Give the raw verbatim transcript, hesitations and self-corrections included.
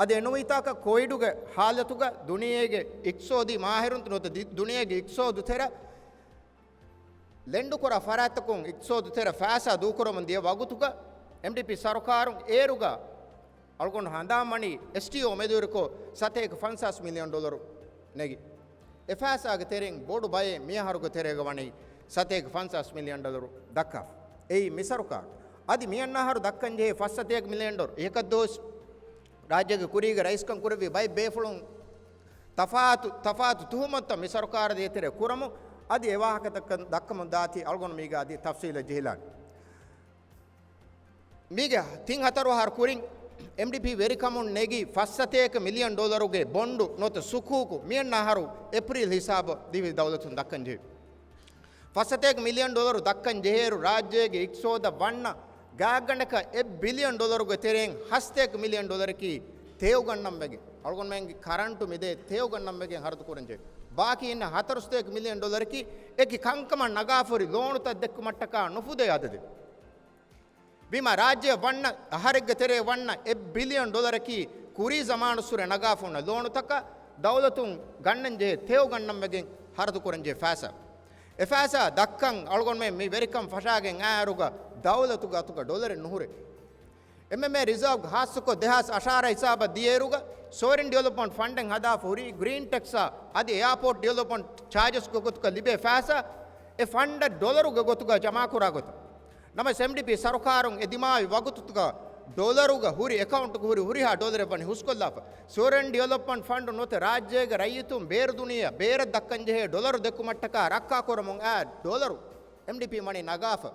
އަދި އެނުވީތާކަށް ކޮވިޑުގެ ހާލަތުގަ ދުނިޔޭގެ އިޤްތިޞާދީ މާހިރުން ނުވަތަ ދި-، ދުނިޔޭގެ އިޤްތިޞާދު ތެރެ ލެންޑުކުރާ ފަރާތްތަކުން އިޤްތިޞާދު ތެރެ ފައިސާ ދޫކުރަމުން ދިޔަ ވަގުތުގަ އެމްޑީޕީ ސަރުކާރުން އޭރުގަ އަޅުގަނޑު ހަނދާން ވަނީ އެސްޓީއޯ މެދުވެރިކޮށް ސަތޭކަ ފަންސާސް މިލިއަން ޑޮލަރު ނެގި. އެ ފައިސާގެ ތެރެއިން ބޮޑު ބައެއް މިއަހަރުގެ ތެރޭގަ ވަނީ ސަތޭކަ ފަންސާސް މިލިއަން ޑޮލަރު ދައްކާފަ. އެއީ މި ސަރުކާރު. އަދި މިއަންނަ އަހަރު ދައްކަން ޖެހޭ ފަސް ސަތޭކަ މިލިއަން ޑޮލަރު އެކަށް ދުވަސް ރާއްޖޭގެ ކުރީގެ ރައީސްކަން ކުރެއްވި ބައެއް ބޭފުޅުން ތަފާތު، ތަފާތު ތުހުމަތުތައް މި ސަރުކާރު ދޭތެރޭ ކުރަމުން އަދި އެ ވާހަކަތައް ދައްކަމުން ދާތީ އަޅުގަނޑު މީގަ އަދި ތަފްސީލަށް ޖެހިލާނެ. މީގެ ތިން ހަތަރު އަހަރު ކުރިން އެމްޑީޕީ ވެރިކަމުން ނެގި ފަސް ސަތޭކަ މިލިއަން ޑޮލަރުގެ ބޮންޑު ނުވަތަ ސުކޫކު މިއަންނަ އަހަރު އޭޕްރީލް ހިސާބަށް ދިވެހި ދައުލަތުން ދައްކަން ޖެހި. ފަސް ސަތޭކަ މިލިއަން ޑޮލަރު ދައްކަން ޖެހޭއިރު ރާއްޖޭގެ އިޤްތިޞާދަށް ވަންނަ ގާތްގަނޑަކަށް އެއް ބިލިއަން ޑޮލަރުގެ ތެރެއިން ހަސަތޭކަ މިލިއަން ޑޮލަރަކީ ތެޔޮ ގަންނަން ވެގެން، އަޅުގަނޑުމެންގެ ކަރަންޓު މިދޭ ތެޔޮ ގަންނަން ވެގެން ހަރަދު ކުރަން ޖެހޭ. ބާކީ އިންނަ ހަތަރު ސަތޭކަ މިލިއަން ޑޮލަރަކީ އެކި ކަންކަމަށް ނަގާފަ ހުރި ލޯނުތައް ދެއްކުމަށްޓަކާ ނުފުދޭ އަދަދެއް. ވީމާ ރާއްޖެއަށް ވަންނަ އަހަރެއްގެ ތެރޭ ވަންނަ އެއް ބިލިއަން ޑޮލަރަކީ ކުރީ ޒަމާނުއްސުރެ ނަގާފަ ހުންނަ ލޯނުތަކަށް ދައުލަތުން ގަންނަން ޖެހޭ ތެޔޮ ގަންނަން ވެގެން ހަރަދު ކުރަން ޖެހޭ ފައިސާ. އެ ފައިސާ ދައްކަން އަޅުގަނޑުމެން މި ވެރިކަން ފަށާގެން އައިއިރުގަ ދައުލަތުގެ އަތުގަ ޑޮލަރެއް ނުހުރޭ. އެމްއެމްއޭ ރިޒާވް ހާއްސަކޮށް ދެހާސް އަށާރަ ހިސާބަށް ދިޔައިރުގަ ސޯވަރިން ޑިވެލޮޕްމަންޓް ފަންޑެއް ހަދާފަ ހުރީ ގްރީން ޓެކްސްއާ އަދި އެއާޕޯޓް ޑިވެލޮޕްމަންޓް ޗާޖަސްގެ ގޮތުގަ ލިބޭ ފައިސާ އެ ފަންޑަށް ޑޮލަރުގެ ގޮތުގަ ޖަމާކުރާ ގޮތަށް. ނަމަވެސް އެމްޑީޕީ ސަރުކާރުން އެ ދިމާވި ވަގުތުތަކުގަ ޑޮލަރުގަ ހުރި އެކައުންޓުގަ ހުރި ހުރިހާ ޑޮލަރެއް ވަނީ ހުސްކޮށްލާފަ. ސޯވަރިން ޑިވެލޮޕްމަންޓް ފަންޑު ނުވަތަ ރާއްޖޭގެ ރައްޔިތުން ބޭރު ދުނިޔެއަށް ބޭރަށް ދައްކަން ޖެހޭ ޑޮލަރު ދެއްކުމަށްޓަކާ ރައްކާ ކުރަމުން އައި ޑޮލަރު އެމްޑީޕީ ވަނީ ނަގާފަ.